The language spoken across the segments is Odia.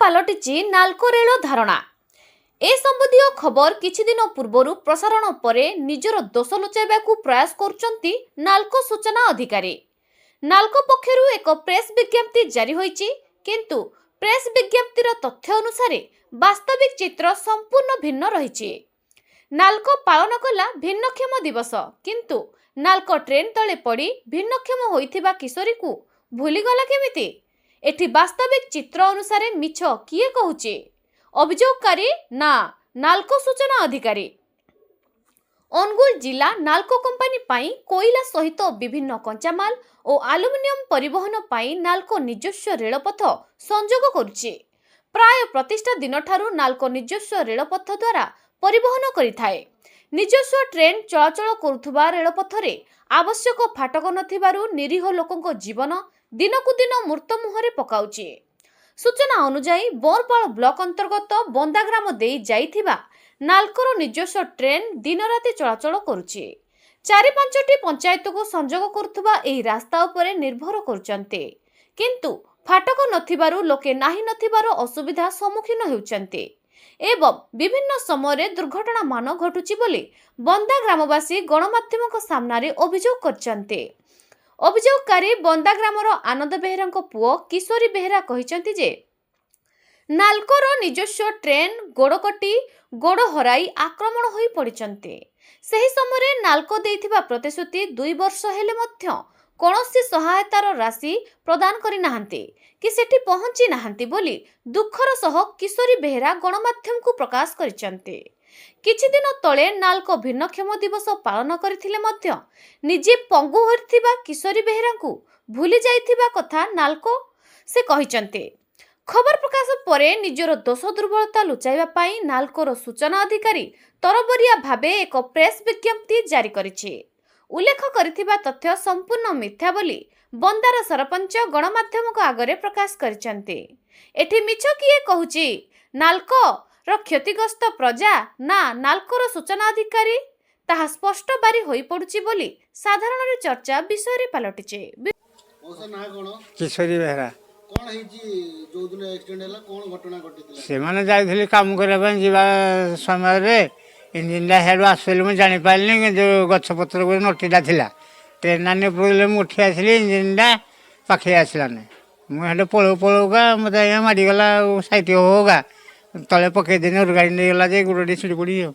ପାଲଟିଛି ନାଲ୍କୋ ରେଳ ଧାରଣା। ଏ ସମ୍ବନ୍ଧୀୟ ଖବର କିଛିଦିନ ପୂର୍ବରୁ ପ୍ରସାରଣ ପରେ ନିଜର ଦୋଷ ଲୁଚାଇବାକୁ ପ୍ରୟାସ କରୁଛନ୍ତି ନାଲ୍କୋ ସୂଚନା ଅଧିକାରୀ। ନାଲ୍କୋ ପକ୍ଷରୁ ଏକ ପ୍ରେସ୍ ବିଜ୍ଞପ୍ତି ଜାରି ହୋଇଛି, କିନ୍ତୁ ପ୍ରେସ୍ ବିଜ୍ଞପ୍ତିର ତଥ୍ୟ ଅନୁସାରେ ବାସ୍ତବିକ ଚିତ୍ର ସମ୍ପୂର୍ଣ୍ଣ ଭିନ୍ନ ରହିଛି। ନାଲ୍କୋ ପାଳନ କଲା ଭିନ୍ନକ୍ଷମ ଦିବସ, କିନ୍ତୁ ନାଲ୍କୋ ଟ୍ରେନ୍ ତଳେ ପଡ଼ି ଭିନ୍ନକ୍ଷମ ହୋଇଥିବା କିଶୋରୀକୁ ଭୁଲିଗଲା କେମିତି? ଏଠି ବାସ୍ତବିକ ଚିତ୍ର ଅନୁସାରେ ମିଛ କିଏ କହୁଛି, ଅଭିଯୋଗକାରୀ ନା ନାଲ୍କୋ ସୂଚନା ଅଧିକାରୀ? ଅନୁଗୁଳ ଜିଲ୍ଲା ନାଲ୍କୋ କମ୍ପାନୀ ପାଇଁ କୋଇଲା ସହିତ ବିଭିନ୍ନ କଞ୍ଚାମାଲ ଓ ଆଲୁମିନିୟମ ପରିବହନ ପାଇଁ ନାଲ୍କୋ ନିଜସ୍ୱ ରେଳପଥ ସଂଯୋଗ କରୁଛି। ପ୍ରାୟ ପ୍ରତିଷ୍ଠା ଦିନଠାରୁ ନାଲ୍କୋ ନିଜସ୍ୱ ରେଳପଥ ଦ୍ୱାରା ପରିବହନ କରିଥାଏ। ନିଜସ୍ୱ ଟ୍ରେନ୍ ଚଳାଚଳ କରୁଥିବା ରେଳପଥରେ ଆବଶ୍ୟକ ଫାଟକ ନଥିବାରୁ ନିରୀହ ଲୋକଙ୍କ ଜୀବନ ଦିନକୁ ଦିନ ମୃତ୍ୟୁ ମୁହଁରେ ପକାଉଛି। ସୂଚନା ଅନୁଯାୟୀ, ବରପାଳ ବ୍ଲକ ଅନ୍ତର୍ଗତ ବନ୍ଦାଗ୍ରାମ ଦେଇ ଯାଇଥିବା ନାଲ୍କୋର ନିଜସ୍ୱ ଟ୍ରେନ୍ ଦିନରାତି ଚଳାଚଳ କରୁଛି। ଚାରି ପାଞ୍ଚଟି ପଞ୍ଚାୟତକୁ ସଂଯୋଗ କରୁଥିବା ଏହି ରାସ୍ତା ଉପରେ ନିର୍ଭର କରୁଛନ୍ତି, କିନ୍ତୁ ଫାଟକ ନଥିବାରୁ ଲୋକେ ନାହିଁ ନଥିବାର ଅସୁବିଧା ସମ୍ମୁଖୀନ ହେଉଛନ୍ତି ଏବଂ ବିଭିନ୍ନ ସମୟରେ ଦୁର୍ଘଟଣାମାନ ଘଟୁଛି ବୋଲି ବନ୍ଦା ଗ୍ରାମବାସୀ ଗଣମାଧ୍ୟମଙ୍କ ସାମ୍ନାରେ ଅଭିଯୋଗ କରିଛନ୍ତି। ଅଭିଯୋଗକାରୀ ବନ୍ଦା ଗ୍ରାମର ଆନନ୍ଦ ବେହେରାଙ୍କ ପୁଅ କିଶୋରୀ ବେହେରା କହିଛନ୍ତି ଯେ ନାଲ୍କୋର ନିଜସ୍ୱ ଟ୍ରେନ୍ ଗୋଡ଼ କଟି ଗୋଡ଼ ହରାଇ ଆକ୍ରମଣ ହୋଇ ପଡ଼ିଛନ୍ତି। ସେହି ସମୟରେ ନାଲ୍କୋ ଦେଇଥିବା ପ୍ରତିଶ୍ରୁତି 2 ବର୍ଷ ହେଲେ ମଧ୍ୟ କୌଣସି ସହାୟତାର ରାଶି ପ୍ରଦାନ କରିନାହାନ୍ତି କି ସେଠି ପହଞ୍ଚି ନାହାନ୍ତି ବୋଲି ଦୁଃଖର ସହ କିଶୋରୀ ବେହେରା ଗଣମାଧ୍ୟମକୁ ପ୍ରକାଶ କରିଛନ୍ତି। କିଛିଦିନ ତଳେ ନାଲ୍କୋ ଭିନ୍ନକ୍ଷମ ଦିବସ ପାଳନ କରିଥିଲେ ମଧ୍ୟ ନିଜେ ପଙ୍ଗୁ ହୋଇଥିବା କିଶୋରୀ ବେହେରାଙ୍କୁ ଭୁଲି ଯାଇଥିବା କଥା ନାଲ୍କୋ ସେ କହିଛନ୍ତି। ଖବର ପ୍ରକାଶ ପରେ ନିଜର ଦୋଷ ଦୁର୍ବଳତା ଲୁଚାଇବା ପାଇଁ ନାଲ୍କୋର ସୂଚନା ଅଧିକାରୀ ତରବରିଆ ଭାବେ ଏକ ପ୍ରେସ୍ ବିଜ୍ଞପ୍ତି ଜାରି କରିଛି। ଉଲ୍ଲେଖ କରିଥିବା ତଥ୍ୟ ସମ୍ପୂର୍ଣ୍ଣ ମିଥ୍ୟା ବୋଲି ବନ୍ଦାର ସରପଞ୍ଚ ଗଣମାଧ୍ୟମଙ୍କ ଆଗରେ ପ୍ରକାଶ କରିଛନ୍ତି। ଏଠି ମିଛ କିଏ କହୁଛି, ନାଲ୍କୋର କ୍ଷତିଗ୍ରସ୍ତ ପ୍ରଜା ନା ନାଲ୍କୋର ସୂଚନା ଅଧିକାରୀ, ତାହା ସ୍ପଷ୍ଟ ବାରି ହୋଇପଡୁଛି ବୋଲି ସାଧାରଣରେ ଚର୍ଚ୍ଚା ବିଷୟରେ ପାଲଟିଛି। ମଉସା, ନାଁ କଣ? କିଶୋରୀ ବେହେରା। କଣ ହେଇଛି? ଯୋଉଦିନ ଆକ୍ସିଡେଣ୍ଟ ହେଲା, କଣ ଘଟଣା ଘଟିଥିଲା? ସେମାନେ ଯାଇଥିଲେ କାମ କରିବା ପାଇଁ। ଯିବା ସମୟରେ ଇଞ୍ଜିନଟା ସିଆଡ଼ୁ ଆସୁଥିଲି, ମୁଁ ଜାଣିପାରିଲିନି, କିନ୍ତୁ ଗଛପତ୍ର ଗୋଟେ ନଟିଟା ଥିଲା। ଟ୍ରେନ୍ ଲାଇନ୍ ଉପରକୁ ମୁଁ ଉଠି ଆସିଲି, ଇଞ୍ଜିନଟା ପାଖେଇ ଆସିଲାନି। ମୁଁ ହେଲେ ପଳଉ ପଳଉକା ମୋତେ ଆଜ୍ଞା ମାଡ଼ିଗଲା ଆଉ ସାଇଟ୍ ହଉକା ତଳେ ପକେଇଦେନି, ଗାଡ଼ି ନେଇଗଲା ଯେ ଗୋଡ଼ଟି ଛିଡ଼ି ପଡ଼ି ଆଉ।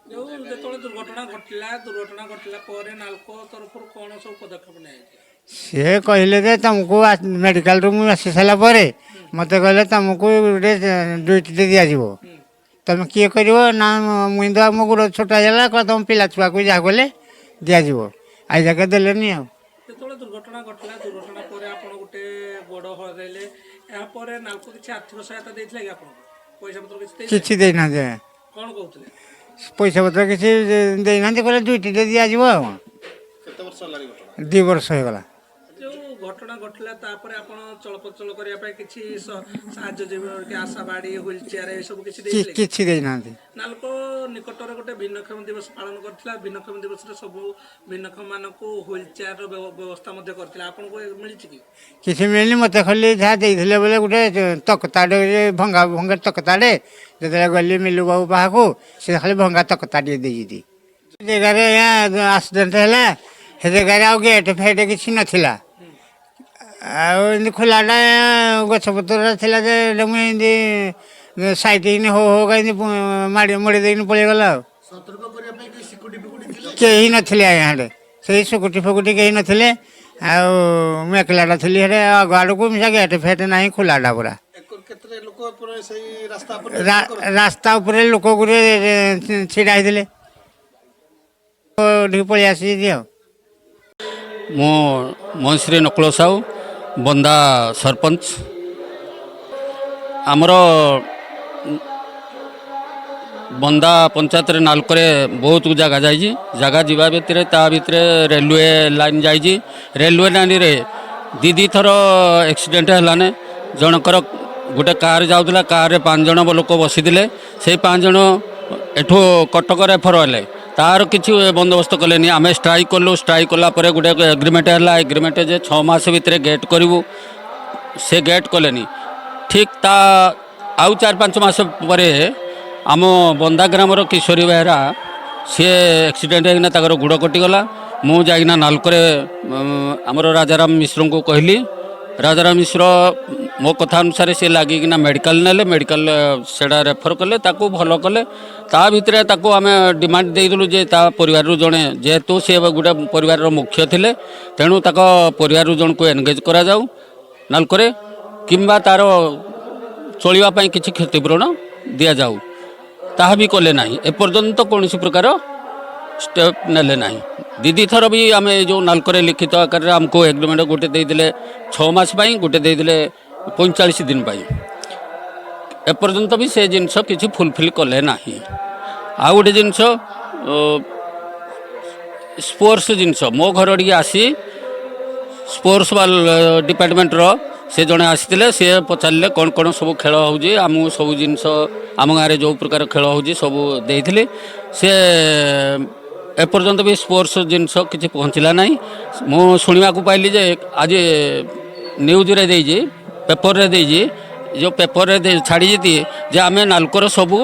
ଯୋଉ ଯେତେବେଳେ ଦୁର୍ଘଟଣା ଘଟିଲା, ଦୁର୍ଘଟଣା ଘଟିଲା ପରେ ନାଲକୋ ତରଫରୁ କ'ଣ ସବୁ ପଦକ୍ଷେପ ନିଆଯାଇଥିଲା? ସିଏ କହିଲେ ଯେ ତୁମକୁ ମେଡ଼ିକାଲରୁ ମୁଁ ଆସି ସାରିଲା ପରେ ମୋତେ କହିଲେ, ତୁମକୁ ଗୋଟେ ଦୁଇଟି ଦିଆଯିବ, ତୁମେ କିଏ କରିବ? ନା, ମୁଇଁ ତ ମୋ ଗୋଡ଼ ଛୋଟ ହେଇଗଲା। କହିଲା, ତୁମ ପିଲା ଛୁଆକୁ ଯାହା କଲେ ଦିଆଯିବ। ଆଜି ଯାକେ ଦେଲେନି ଆଉ। ଯେତେବେଳେ ଦୁର୍ଘଟଣା ଘଟିଲା, ଦୁର୍ଘଟଣା ପରେ ଆପଣ ଗୋଟେ ଗୋଡ଼ ହରାଇଲେ। ଏହାପରେ ନାଲକୋ କିଛି ଆର୍ଥିକ ସହାୟତା ଦେଇଥିଲା କି ଆପଣଙ୍କୁ? ପଇସା ପତ୍ର କିଛି ଦେଇଥିଲେ? କିଛି ଦେଇନାହାନ୍ତି ଆଜ୍ଞା। କ'ଣ କହୁଥିଲେ? ପଇସା ପତ୍ର କିଛି ଦେଇନାହାନ୍ତି, କହିଲେ ଦୁଇଟି ଦିଆଯିବ ଆଉ। କେତେ ବର୍ଷ ହେଲାଣି ଘଟଣା? 2 ବର୍ଷ ହେଇଗଲା। ଯୋଉ ଘଟଣା ଘଟିଲା, ତାପରେ ଆପଣ ଚଳପ୍ରଚଳ କରିବା ପାଇଁ କିଛି ସାହାଯ୍ୟ, ଯେମିତି ଆଶା ବାଡ଼ି, ହ୍ୱିଲ୍ ଚେୟାର, ଏସବୁ କିଛି ଦେଇଥିଲେ କି? କିଛି ଦେଇନାହାନ୍ତି। ନାଲକୋ ନିକଟରେ ଗୋଟେ ଭିନ୍ନକ୍ଷମ ଦିବସ ପାଳନ କରିଥିଲା। ଭିନ୍ନକ୍ଷମ ଦିବସରେ ସବୁ ଭିନ୍ନକ୍ଷମ ମାନଙ୍କୁ ହ୍ୱିଲ୍ ଚେୟାରର ବ୍ୟବସ୍ଥା ମଧ୍ୟ କରିଥିଲା। ଆପଣଙ୍କୁ ଏ ମିଳିଛି କି? କିଛି ମିଳିନି। ମୋତେ ଖାଲି ଯାହା ଦେଇଥିଲେ ବୋଲେ ଗୋଟେ ତକତାଟେ, ଭଙ୍ଗା ଭଙ୍ଗା ତକତାଟେ। ଯେତେବେଳେ ଗଲି ମିଲୁ ବାବୁ ପାଖକୁ, ସେ ଖାଲି ଭଙ୍ଗା ତକତାଟିଏ ଦେଇଛନ୍ତି। ଜାଗାରେ ଆଜ୍ଞା ଆକ୍ସିଡେଣ୍ଟ ହେଲା, ସେ ଜାଗାରେ ଆଉ ଗେଟ୍ ଫେଟ୍ କିଛି ନଥିଲା, ଆଉ ଏମିତି ଖୋଲାଟା ଗଛପତ୍ର ଥିଲା ଯେ ଏଇଟା ମୁଁ ଏମିତି ସାଇଟ୍ ହେଇନି ହଉ ହଉ ଏମିତି ମାଡ଼ି ମଡ଼ି ଦେଇକି ପଳେଇଗଲା ଆଉ। ସତର୍କ କରିବା ପାଇଁ କେହି ସିକ୍ୟୁରିଟି ଫିକୁରିଟି ଥିଲେ? କେହି ନଥିଲେ ଆଜ୍ଞା ହେଟେ। ସେଇ ସୁକୁଟି ଫୁକୁଟି କେହି ନଥିଲେ, ଆଉ ମୁଁ ଏକଲାଟା ଥିଲି ହେଟେ। ଆଗ ଆଡ଼କୁ ମିଶା ଗେଟ୍ ଫେଟ୍ ନାହିଁ, ଖୋଲାଟା ପୁରା। କେତେ ଲୋକ ପୁରା ସେଇ ରାସ୍ତା ଉପରେ? ରାସ୍ତା ଉପରେ ଲୋକ ଗୁରେ ଛିଡ଼ା ହେଇଥିଲେ, ଟିକେ ପଳେଇ ଆସିଛି ଆଉ। ମୁଁ ମହେଶ୍ରୀ ନକୁଳ ସାହୁ, ବନ୍ଦା ସରପଞ୍ଚ। ଆମର ବନ୍ଦା ପଞ୍ଚାୟତରେ ନାଲକୋରେ ବହୁତ ଜାଗା ଯାଇଛି। ଜାଗା ଯିବା ଭିତରେ ତା ଭିତରେ ରେଲୱେ ଲାଇନ୍ ଯାଇଛି। ରେଲୱେ ଲାଇନ୍ରେ ଦୁଇ ଦୁଇ ଥର ଆକ୍ସିଡେଣ୍ଟ ହେଲାନେ। ଜଣଙ୍କର ଗୋଟେ କାର୍ ଯାଉଥିଲା, କାର୍ରେ 5 ଜଣ ଲୋକ ବସିଥିଲେ। ସେଇ 5 ଜଣ ଏଠୁ କଟକ ରେଫର ହେଲେ। ତାର କିଛି ବନ୍ଦୋବସ୍ତ କଲେନି। ଆମେ ଷ୍ଟ୍ରାଇକ୍ କଲୁ। ଷ୍ଟ୍ରାଇକ୍ କଲା ପରେ ଗୋଟେ ଏଗ୍ରିମେଣ୍ଟ ହେଲା। ଏଗ୍ରିମେଣ୍ଟ ଯେ 6 ମାସ ଭିତରେ ଗେଟ୍ କରିବୁ, ସେ ଗେଟ୍ କଲେନି। ଠିକ୍ ତା ଆଉ 4-5 ମାସ ପରେ ଆମ ବନ୍ଦା ଗ୍ରାମର କିଶୋରୀ ବେହେରା, ସିଏ ଆକ୍ସିଡେଣ୍ଟ ହେଇକିନା ତାଙ୍କର ଗୋଡ଼ କଟିଗଲା। ମୁଁ ଯାଇକିନା ନାଲକୋରେ ଆମର ରାଜାରାମ ମିଶ୍ରଙ୍କୁ କହିଲି। ରାଜାରାମ ମିଶ୍ର ମୋ କଥା ଅନୁସାରେ ସେ ଲାଗିକିନା ମେଡ଼ିକାଲ ନେଲେ। ମେଡ଼ିକାଲ ସେଇଟା ରେଫର କଲେ, ତାକୁ ଭଲ କଲେ। ତା ଭିତରେ ତାକୁ ଆମେ ଡିମାଣ୍ଡ ଦେଇଦେଲୁ ଯେ ତା ପରିବାରରୁ ଜଣେ, ଯେହେତୁ ସେ ଗୋଟେ ପରିବାରର ମୁଖ୍ୟ ଥିଲେ, ତେଣୁ ତାଙ୍କ ପରିବାରରୁ ଜଣକୁ ଏନଗେଜ୍ କରାଯାଉ ନାଲକୋରେ କିମ୍ବା ତାର ଚଳିବା ପାଇଁ କିଛି କ୍ଷତିପୂରଣ ଦିଆଯାଉ। ତାହା ବି କଲେ ନାହିଁ। ଏପର୍ଯ୍ୟନ୍ତ କୌଣସି ପ୍ରକାର ଷ୍ଟେପ୍ ନେଲେ ନାହିଁ। ଦି ଦି ଥର ବି ଆମେ ଯେଉଁ ନାଲକୋରେ ଲିଖିତ ଆକାରରେ ଆମକୁ ଏଗ୍ରିମେଣ୍ଟ ଗୋଟେ ଦେଇଥିଲେ 6 ମାସ ପାଇଁ, ଗୋଟେ ଦେଇଥିଲେ 45 ଦିନ ପାଇଁ। ଏପର୍ଯ୍ୟନ୍ତ ବି ସେ ଜିନିଷ କିଛି ଫୁଲଫିଲ୍ କଲେ ନାହିଁ। ଆଉ ଗୋଟେ ଜିନିଷ, ସ୍ପୋର୍ଟସ୍ ଜିନିଷ, ମୋ ଘର ଟିକେ ଆସି ସ୍ପୋର୍ଟସ୍ ଡିପାର୍ଟମେଣ୍ଟର ସେ ଜଣେ ଆସିଥିଲେ। ସେ ପଚାରିଲେ କ'ଣ କ'ଣ ସବୁ ଖେଳ ହେଉଛି। ଆମକୁ ସବୁ ଜିନିଷ, ଆମ ଗାଁରେ ଯେଉଁ ପ୍ରକାର ଖେଳ ହେଉଛି, ସବୁ ଦେଇଥିଲି। ସେ ଏପର୍ଯ୍ୟନ୍ତ ବି ସ୍ପୋର୍ଟସ୍ ଜିନିଷ କିଛି ପହଞ୍ଚିଲା ନାହିଁ। ମୁଁ ଶୁଣିବାକୁ ପାଇଲି ଯେ ଆଜି ନ୍ୟୁଜ୍ରେ ଦେଇଛି, ପେପରରେ ଦେଇଛି, ଯେଉଁ ପେପରରେ ଛାଡ଼ିଛି ଯେ ଆମେ ନାଲକୋର ସବୁ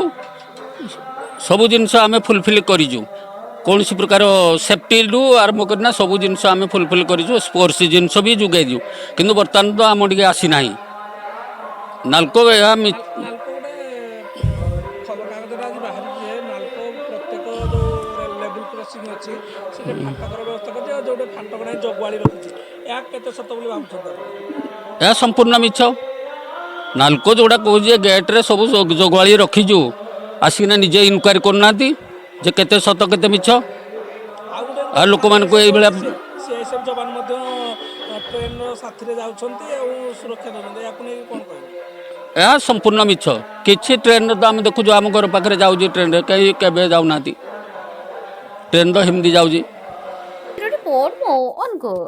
ସବୁ ଜିନିଷ ଆମେ ଫୁଲଫିଲ୍ କରିଛୁ। କୌଣସି ପ୍ରକାର ସେଫ୍ଟିରୁ ଆରମ୍ଭ କରିନା ସବୁ ଜିନିଷ ଆମେ ଫୁଲଫିଲ୍ କରିଛୁ, ସ୍ପୋର୍ଟସ୍ ଜିନିଷ ବି ଯୋଗାଇଛୁ। କିନ୍ତୁ ବର୍ତ୍ତମାନ ତ ଆମ ଟିକେ ଆସିନାହିଁ ନାଲକୋ ଏହା ନାଲକୋ ଗୋଟେ ଖବରକାଗଜରେ ଆଜି ବାହାରିଛି ଯେ ନାଲକୋ ପ୍ରତ୍ୟେକ ଯେଉଁ ଲେବୁଲ କ୍ରସିଂ ଅଛି, ସେଠି ଫାଟକର ବ୍ୟବସ୍ଥା କରିଛି ଆଉ ଯେଉଁଠି ଫାଟକ ନାହିଁ ଜଗୁଆଳି ରଖିଛି। ଏହା କେତେ ସତ ବୋଲି ଭାବୁଛନ୍ତି ଆପଣ? ଏହା ସମ୍ପୂର୍ଣ୍ଣ ମିଛ। ନାଲକୋ ଯେଉଁଟା କହୁଛି ଯେ ଗେଟ୍ରେ ସବୁ ଜଗୁଆଳି ରଖିଛୁ, ଆସିକିନା ନିଜେ ଇନକ୍ୱାରି କରୁନାହାନ୍ତି ଯେ କେତେ ସତ କେତେ ମିଛ। ଆଉ ଗୋଟେ ଆଉ ଲୋକମାନଙ୍କୁ ଏଇଭଳିଆ ସିଆଇଏସ୍ଏଫ୍ ଯବାନ ମଧ୍ୟ ଟ୍ରେନ୍ର ସାଥିରେ ଯାଉଛନ୍ତି ଆଉ ସୁରକ୍ଷା ଦେଉଛନ୍ତି। ଏହାକୁ ନେଇକି କ'ଣ କହିବେ? ଏହା ସମ୍ପୂର୍ଣ୍ଣ ମିଛ। କିଛି ଟ୍ରେନ୍ରେ ତ ଆମେ ଦେଖୁଛୁ, ଆମ ଘର ପାଖରେ ଯାଉଛି ଟ୍ରେନ୍ରେ, କେହି କେବେ ଯାଉନାହାନ୍ତି। ଟ୍ରେନ୍ ତ ହେମିତି ଯାଉଛି। ରିପୋର୍ଟ ମୋ ଅନୁଗୁଳ।